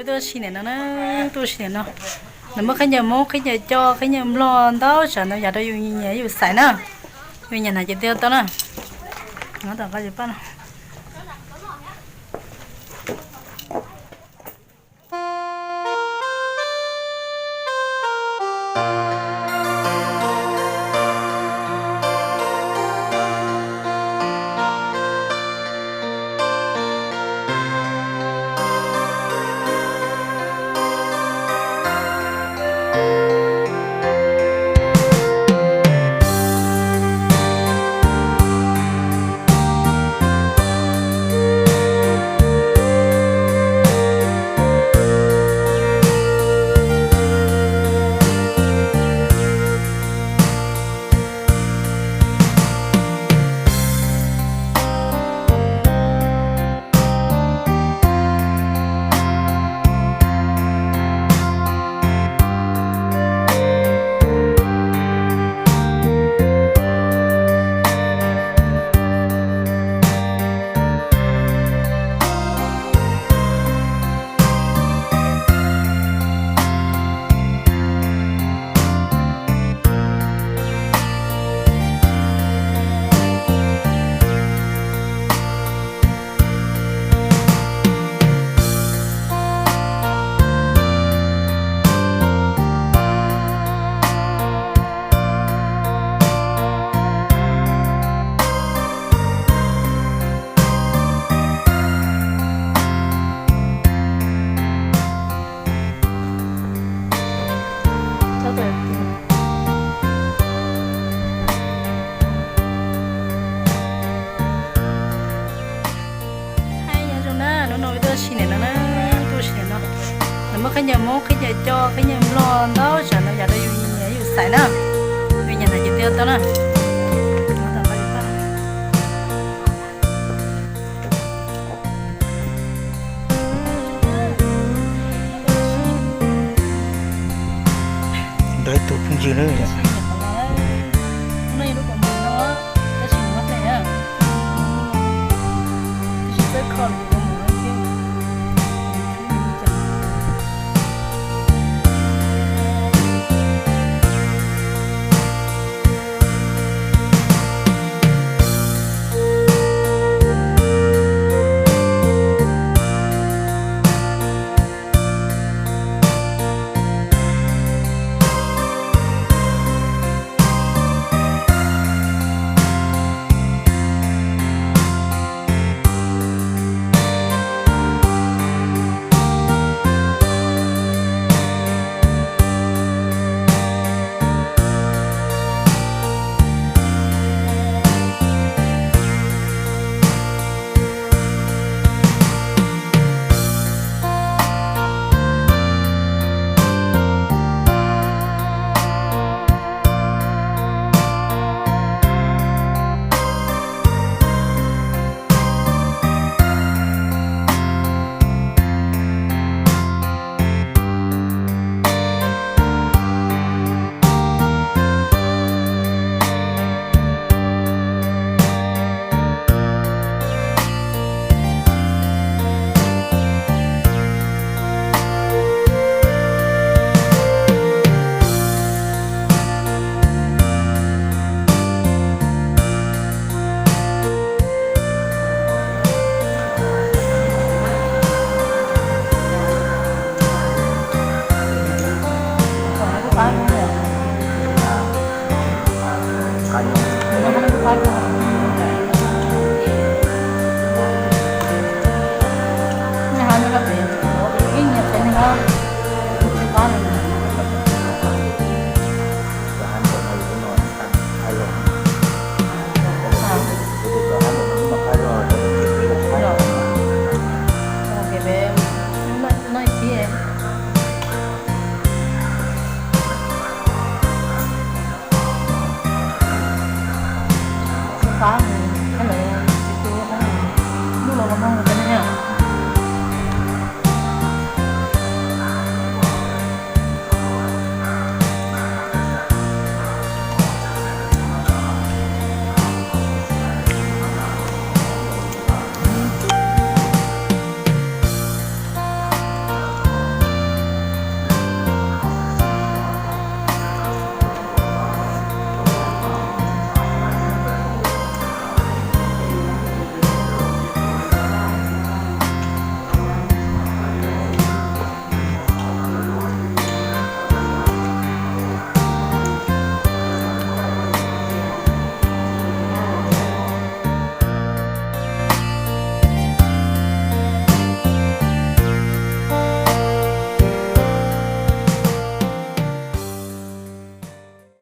Tuaj ua si nim no na, tuaj ua si nim no. Nws muab khaub ncaws Hmoob, khaub ncaws Co, khaub ncaws Nplog ntau tsam ntau yam rau yus nyiam yus xaiv na. Yus nyiam hnav ces twg tau na. Nov tom qab ces paj no. Hais zoo na, hnub no wb tuaj ua si nim no na, tuaj ua si nim no. Nws muab khaub ncaws Hmoob, khaub ncaws Co, khaub ncaws Nplog ntau tsam ntau yam rau yus nyiam yus xaiv na. Yus nyiam hnav ces twg tau na. Nrog ib tug phooj ywg na.